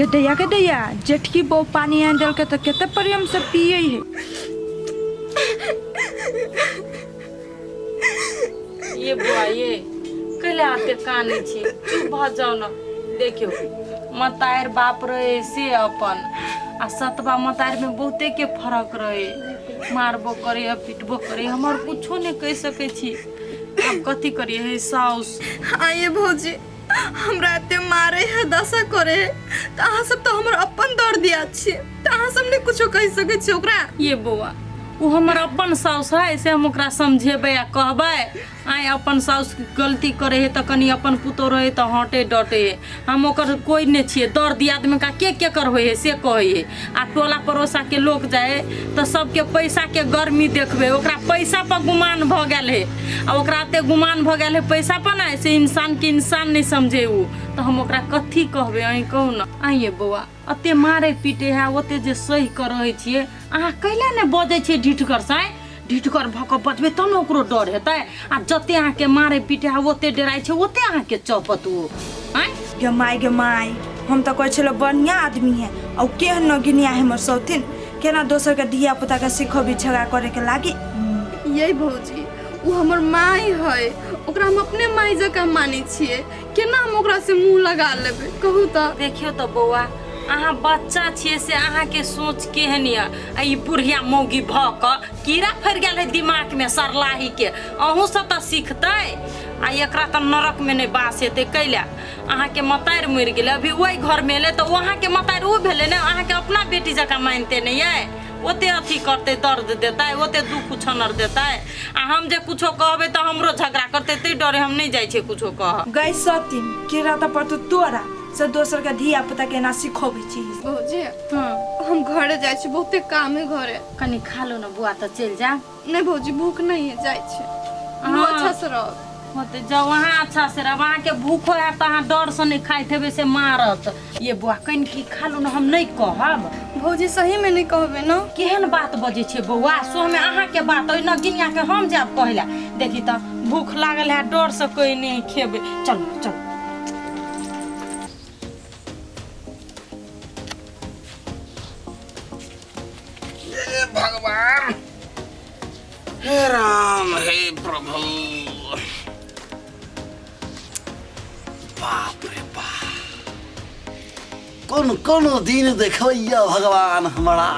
गदैया गदैया जेठकी बहू पानी आनि देलकै तऽ कते प्रेम से पियै है। ये बुआ ये कैले आते कानै छी? चुप भऽ जाउ ने। देखियौ, मतारि बाप रहे से अपन आ सतबा मतारि में बहुते के फरक रहे। मारबो करे आ पिटबो करे, हमर कुछो नहि कहि सकै छी। आब कथी करिए हे साउस? आइए भौजी, हमरा एते मारे है, दशा करे है, तऽ अहाँ सब तऽ हमर अपन दर्द याद छियै, तऽ अहाँ सब नहि कुछो कहि सकै छियै ओकरा। ये बौआ, ओ हमर अपन साउस है से हम ओकरा समझेबै आ कहबै। आइ अपन साउस गलती करे है तऽ कनि अपन पुतोह रहे तऽ हटे डटे है। हम ओकर कोइ नहि छियै। दर दियादमे का के केकर होइ है से कहै है। आ टोला पड़ोसा के लोक जाइ तऽ सबके पैसा के गर्मी देखबै। ओकरा पैसा पर गुमान भऽ गेल है आ ओकरा एते गुमान भऽ गेल है पैसा पर ने से इंसान के इंसान नहि समझे उ। तऽ हम ओकरा कथी कहबै, अहीं कहू ने। आइए बौआ, एते मारे पीटे है, ओते जे सहि कऽ रहै छियै, अहाँ कैला नहि बजै छियै ढिठगर से? ढिठगर भऽ कऽ बजबै तब ने ओकरो डर हेतै। आ जते अहाँके मारे पीटे है ओते डराइ छै, ओते अहाँके चपत ओ। आँय गे माय, गे माय, हम तऽ कहै छलहुँ बढ़िआँ आदमी है, आ ओ केहन नगिनिया है हमर सौतिन, केना दोसरके धिया पुताके सिखबी झगड़ा करैके लागी। ये भौजी, ओ हमर माय है, ओकरा हम अपने माय जकाँ मानै छियै। केना हम ओकरा से मुंह लगा लेबै, कहू तऽ? देखियौ तऽ बौआ, अहाँ बच्चा छियै से अहाँके सोच केहन यऽ, आ ई बुढ़िया मौगी भऽ कऽ कीड़ा फड़ि गेल है दिमागमे सरलाहीके। अहूँ सब तऽ सीखतै। आ एकरा तऽ नरकमे नहि बास हेतै। कैला अहाँके मतारि मरि गेलै, अभी ओहि घरमे एलै तऽ ओ अहाँके मतारि ओ भेलै ने, अहाँके अपना बेटी जकाँ मानिते नहि अइ। ओते अथी करतै, दर्द देतै, ओते दुख उछन्नर देतै। आ हम जे कुछो कहबै तऽ हमरो झगड़ा करतै, ताहि डरे हम नहि जाइ छियै कुछो कहऽ। गै सतीन, कीड़ा तऽ पड़तौ तोरा से दोसर के धिया पुता के एना सिखबै छी। भौजी, हम घरे जाइ छी, बहुते काम है घरे। कनि खा लो ने बुआ तऽ चलि जायब। नहीं भौजी, भूख नहीं है, जाइ छी। अच्छा से रह। हाँ तऽ जाउ अहाँ अच्छा से रहब। अहाँके भूख होइ हैत तऽ अहाँ डरसँ नहि खाइत हेबै से मारत। ये बुआ, कनि की खा लो ने, हम नहि कहब। भौजी, सही में नहीं कहबे ना? केहन बात बजै छै बौआ, सोहमे अहाँके बात ओहि नगिनिया के हम जायब कहै लए। देखी तऽ भूख लागल है, डरसँ कोइ नहि खेबै। चलू चलू। हे भगवान, हे राम, हे प्रभु, बाप रे बाप, कोन कोन दिन देखबैया भगवान हमरा।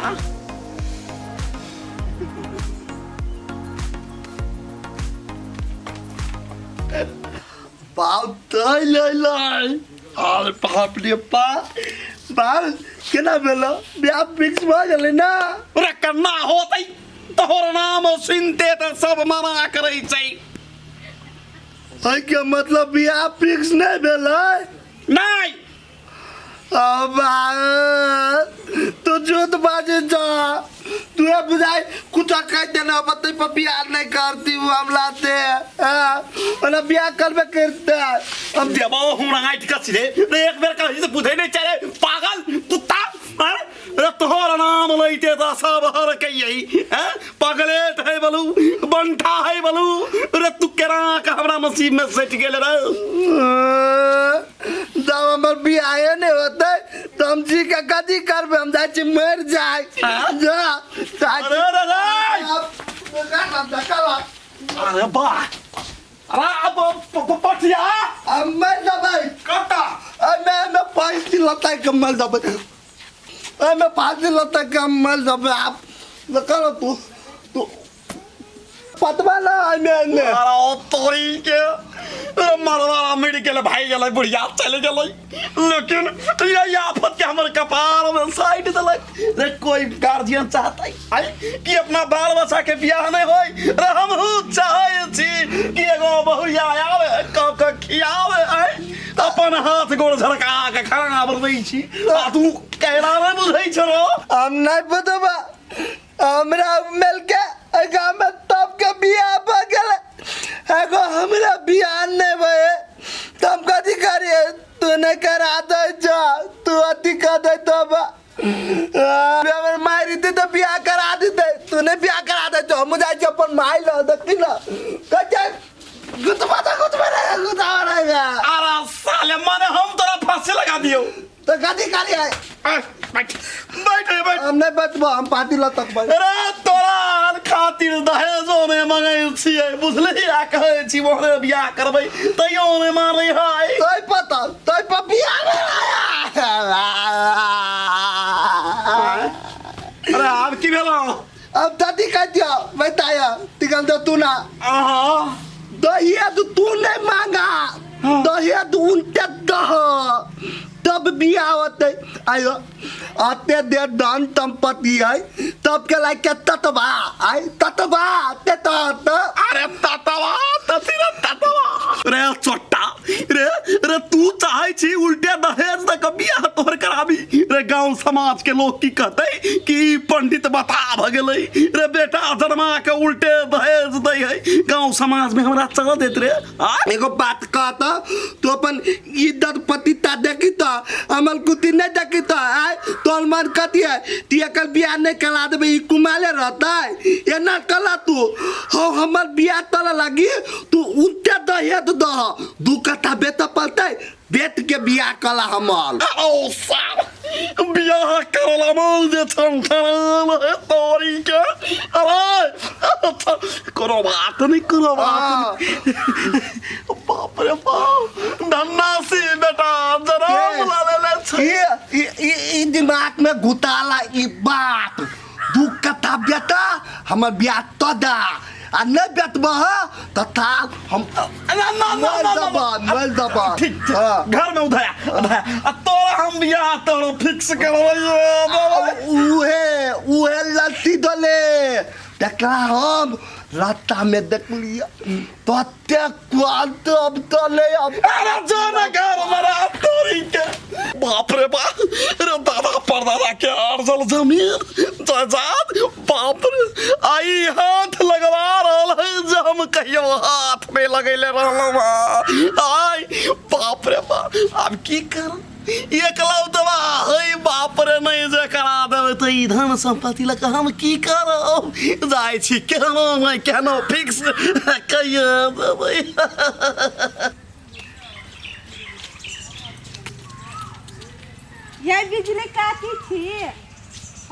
बाप तै लै लै, अरे बाप रे बाप, बाप केना भेलो? बियाह फिक्स भऽ गेलै ना? रे कन्ना होतै, तोहर नाम सुनते तऽ सब मना करै छै। एहिके मतलब बियाह फिक्स नहि भेलै? नहि। तू झूठ बाजै छ। तू बुझाइ कुछ कह देना बतै पर बियाह नहीं करती वो हम लाते ओना बियाह करबे करते। हम देबो हमरा आँटि कऽ रे। एक बेर कही से बुझै नहि छै रे पागल कुत्ता। रे तोहर नाम लैते तऽ सब हर कहियै हैं, पगलेट है बलू, बंठा है बलू। रे तू केना के हमरा नसीब में सटि गेल रे? जब हमर बियाहे नहि होतै तऽ हम जी के कथी करबै? हम जाइ छी मरि जाय। जा जाइ अरे रे रे, अरे वाह, अरे अब पटिया हम मरि जेबै। कत्ता एहिमे एहिमे पैंस लतै के मरि जेबै, एहिमे फाँसी लतै के हम मरि जेबै। आब कर तू तू पतबा ना एहिमे एहिमे। अरे ओ तोरी के मरवा मरि गेलै, भागि गेलै, बुढ़िया चलि गेलै, लेकिन ये आफत के हमर कपार में साइड देलक रे। कोई गार्जियन चाहतै आइ कि अपना बाल बच्चा के बियाह नहि होय? रे हमहूँ चाहै छी कि एगो बहुया आवे, कऽ कऽ खियावे, आइ अपन हाथ गोड़ झड़का के खाना बनबै छी, आ तू केना नहि बुझै छलो? हम नहि बुझबा। हमरा मिलके एहि गाँव में तब के बियाह भऽ गेलै, एगो हमरा बियाह नहि भए तऽ हम कथी करिए? तू नहि करा दै छ, तू अथी कऽ दै तब हमर माय रहितै तऽ बियाह करा देतै। तू नहि बियाह करा दै छौ, हम जाइ छी अपन माय लग। देखी ने कहै छै गुतबा तऽ गुतबे रहेगा, गुतबा रहेगा। अरे साले, माने हम तोरा फांसी लगा दियो। तो कथी करी है? बैठ बैठ बैठ। हम नहीं बचबो, हम पार्टी ल तक बैठ। अरे तोरा आर खातिर दहेजो नहि मंगै छियै बुझलिही, आ कहै छी ओहने बियाह करबै तैयो नहि मानै है। तोय पता तोय पर बियाह अरे आब की भेलौ? अब दादी कह दिया बताया तिकन दो तू ना अहाँ दहेज तू नहीं मांगा, दहेज उनते दह तब बियाह होते। आयो आते दे धन संपत्ति है तब के लायक के ततबा आय ततबा ते तत। अरे ततवा तती रे ततवा रे चोट्टा रे रे, तू चाहे छी उल्टे दहेज दऽ के बियाह तोहर कराबी रे। गांव समाज के लोग की कहतै कि ई पंडित बता भ गेलै रे, बेटा जन्मा के उल्टे दहेज दै है, गांव समाज में हमरा चल देत रे। आ एगो बात कहत तू अपन इज्जत पतिता देखी त अमल कुत्ती नहीं देखी त आय तोर मन कथी है ती एकर बियाह नहीं करा देबे, ई कुमाले रहतै एना कला तू हो हमर बियाह तल लगी तू उल्टे दहेज दह दू कट्ठा बेच पड़तै बेच के बियाह कला हमर। ओ सार बियाह करला मन जे छन छन तोरी के। अरे कोनो बात नहीं, कोनो बात नहीं। बाप रे बाप, धन्ना सी बेटा जरा बुला ले ले छे। ये ये ये दिमाग में घुटाला ई बात दू कट्ठा बेटा हमर बियाह तो दा आ नहीं बेचबह त ताल हम ना ना ना मर ना दबा मर दबा। ठीक ठीक। हाँ। घर में उधाया उधाया आ तोरा हम बियाह तोरा फिक्स करबैयो। उहे उहे लत्ती दले देखला हम रास्ता में देख लिया तते क्वांत अब दले अब। अरे जो ना घर मरा तोरी के। बाप रे बाप रे, दादा परदादा के अर्जल जमीन जायदाद बाप रे आई हाथ लगवा रहल है जे हम कहियो हाथ में लगैले रहलहुँ। आई बाप रे बाप, आब की करब एकलौतवा है बाप रे, नहीं जे करा देबै तऽ ई धन सम्पत्ति लऽ कऽ हम की करब? जाइ छी केहनो नहि केहनो फिक्स कहियो देबै। ये बिजली काटी छी।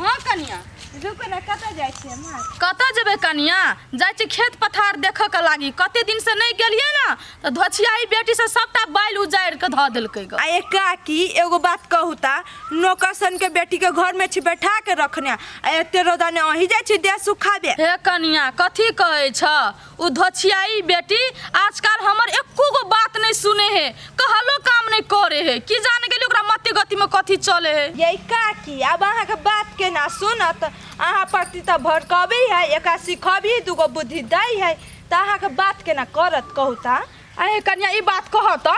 हाँ कनिया रुको ना, कतऽ जाइ छियै माँ? कतऽ जेबै कनिया, जाइ छी खेत पथार देखऽ के लागी, कते दिन से नहि गेलियै ना तऽ धोछियाई बेटी से सबटा बैल उजाड़ि के धऽ देलकै ग। आ एक काकी एगो बात कहू ता, नौकर सन के बेटी के घर में छी बैठा के रखने आ एते रौदा ने अहीं जाइ छी देह सुखाबे। हे कनिया कथी कहै छ, उ धोछियाई बेटी आजकल हमर एको गो बात नहीं सुने है, कहलो काम नहीं करे है, की जाने गेली ओकरा मति गति में कथी चले है। ये काकी अब अहाँ के बात के ना सुनत, अहाँ प्रति तऽ भड़कबी है, एकरा सिखबी दूगो बुद्धि दै है तऽ अहाँ के बात के ना करत कहू ता। अहे कनिया ई बात कह त,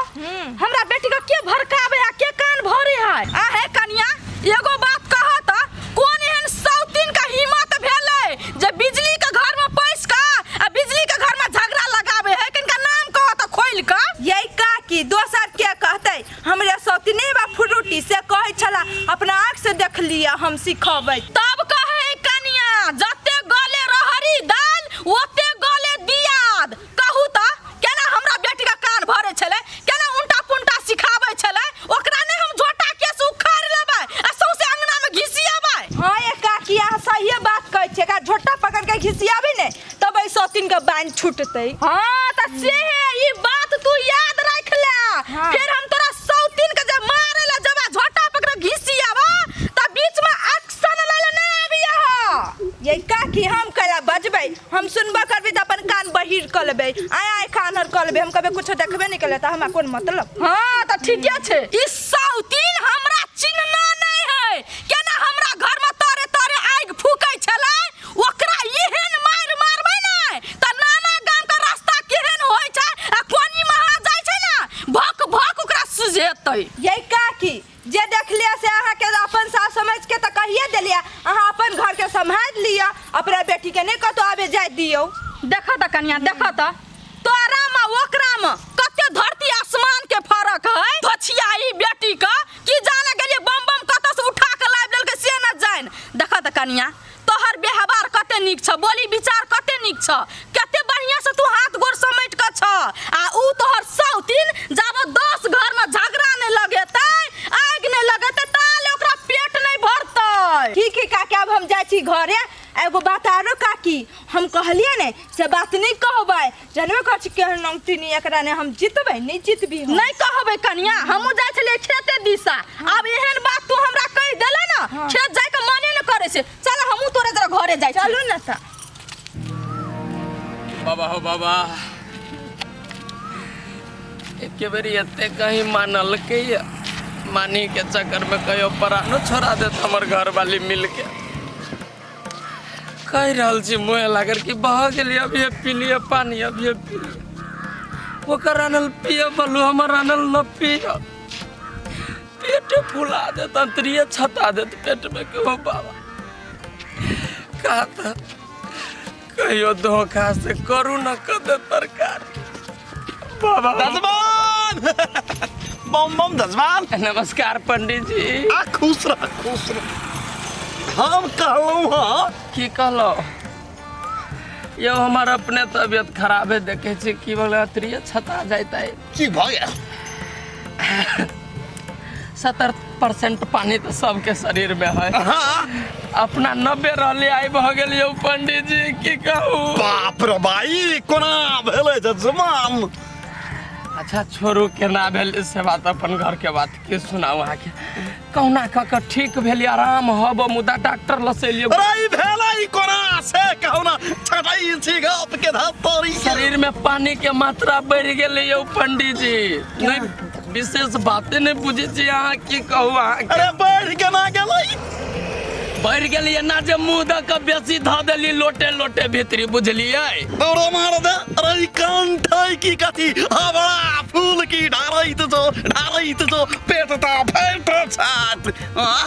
हमरा बेटी के के भड़काबे है के कान भरे है? अहे कनिया एगो बात कह त, कोन एहन सौतीन के हिम्मत भेलै जे बिजली के घर में पैस के आ बिजली के घर में झगड़ा लगाबे है? किनका नाम कह त खोल के। ये काकी दोसर के कहतै, हमरे सौतीने बा फ्रूटी से कहै छला अपना आँख से देख लिया हम सिखबै। तब कहे कनिया जते गले रहरी दाल ओते गले दियाद। कहू त केना हमरा बेटी के कान भरे छलै, केना उल्टा पुल्टा सिखाबै छलै, ओकरा नहि हम झोटा केस उखाड़ि लेबै आ सौंसे अंगना में घिसियाबै। हाँ ये काकी अहाँ सहिए बात कहै छियै, एकरा झोटा पकड़ के घिसियाबै ने तब एहि सौतीन के बान्हि छूटतै। हाँ त से हे ई बात तू याद राख ले। हाँ। फिर हम तोरा सौतीन के जे मारे ले जबा झोटा पकड़ घिसियाबा त बीच में एक्शन लै ले नहि आबिया। ये काकी हम कैला बजबै, हम सुनबो करबै तऽ अपन कान बहिर कऽ लेबै, आय आय कान हर कऽ लेबै, हम कभी कुछो देखबे नहि केलियै तऽ हमरा कोन मतलब। हाँ तऽ ठीके छै, ई सौतीन हमरा चिन्हना नहि है, केना हमरा घर में तोरे तोरे आगि फूकै छलै, ओकरा एहन मारि मारबै ने तऽ नाना गाम के रास्ता केहन होइ छै आ कोनी महा जाइ छै ने भक भक ओकरा सुझेतै। ये काकी जे देख लिया से अहाँ के अपन सास समझ के तऽ कहिए देलियै, अहाँ अपन घर के सम्हारि लिअ, अपना बेटी के नहि कतौ आबे जाय दियौ। देखऽ तऽ कनिया देखऽ तऽ, तोरा में ओकरा में कते धरती आसमान के फर्क है। धोछियाई बेटी के की जाने गेलियै बम बम कतऽ से उठा के लाबि लेलकै से न जानि। देखऽ तऽ कनिया तोहर व्यवहार कते नीक छ, बोली विचार कते नीक छ, कते बढ़िया से तू हाथ गोर समेट के छ, आ ऊ तोहर सौतीन जाबो 10 घर में झगड़ा नहीं लगेतै आगि नहीं लगेतै। है। ठीक है काकी, अब हम जाइ छी घरे। एगो बात आरो काकी, हम कहलिए ने से बात नहीं कहबै, जानबे कर छी केहन नंगटिनी, एकरा ने हम जितबै नहीं जितबी हम। नहीं कहबै कनिया, हमहूँ जाइ छलियै खेते दिशा, आब एहन बात तू हमरा कहि देले ने, खेत जाइके मने ने करै छै। चल हमहूँ तोरे जरा घरे जाइ छी। चलू ने तऽ। बाबा हो बाबा, एके बेरी एते कहीं मानलकै या मानी के चक्कर में कहियो परानो छोड़ा देत हमर घर वाली मिल के। कहि रहल छी मुँह लागल कि बह गेली, अभी पी लिअ पानी, अभी पी लिअ। ओकर आनल पिय बलू, हमर आनल न पिय, पेटे फुला देत, अंतरिये छता देत पेट में के हो बाबा। कहा तऽ कहियो धोखा से करू न कदे तरकारी बाबा। दजमान, बम बम दजमान। नमस्कार पंडित जी। आ खुश रह, खुश रह। हम कहलहुँ हँ। की कहलो यो? हमर अपने तबियत खराब है, देखे छी की बोले अतरिये छता जाता है। की भऽ गेल? 70% पानी तो सबके शरीर में है। अपना 90 रहले, आई भऽ गेल यौ पंडित जी, की कहू। बाप रे बाई, कोना भेलै जजमान? अच्छा छोड़ू, केना भेल से बात, अपन घर के बात के सुनाउ अहाँके। कहुना कऽ कऽ ठीक भेल, आराम हब, मुदा डॉक्टर लसेलियै। अरे ई भेलै कोना से कहू ना, छटै छी गप के धत्तरी। शरीर में पानी के मात्रा बढ़ि गेलै यौ पंडित जी। नहीं विशेष बाते नहीं बुझै छी अहाँ, की कहू अहाँके। अरे बढ़ि केना गेलै? बढ़ि गेलै एना जे मुँह दऽ कऽ बेसी धऽ देली लोटे लोटे भीतरी, बुझलियै? दौड़ो मार दे। अरे ई कंठ है की कथी? हवा फूल की ढारैत जो ढारैत जो पेट ता फेट छात। हाँ?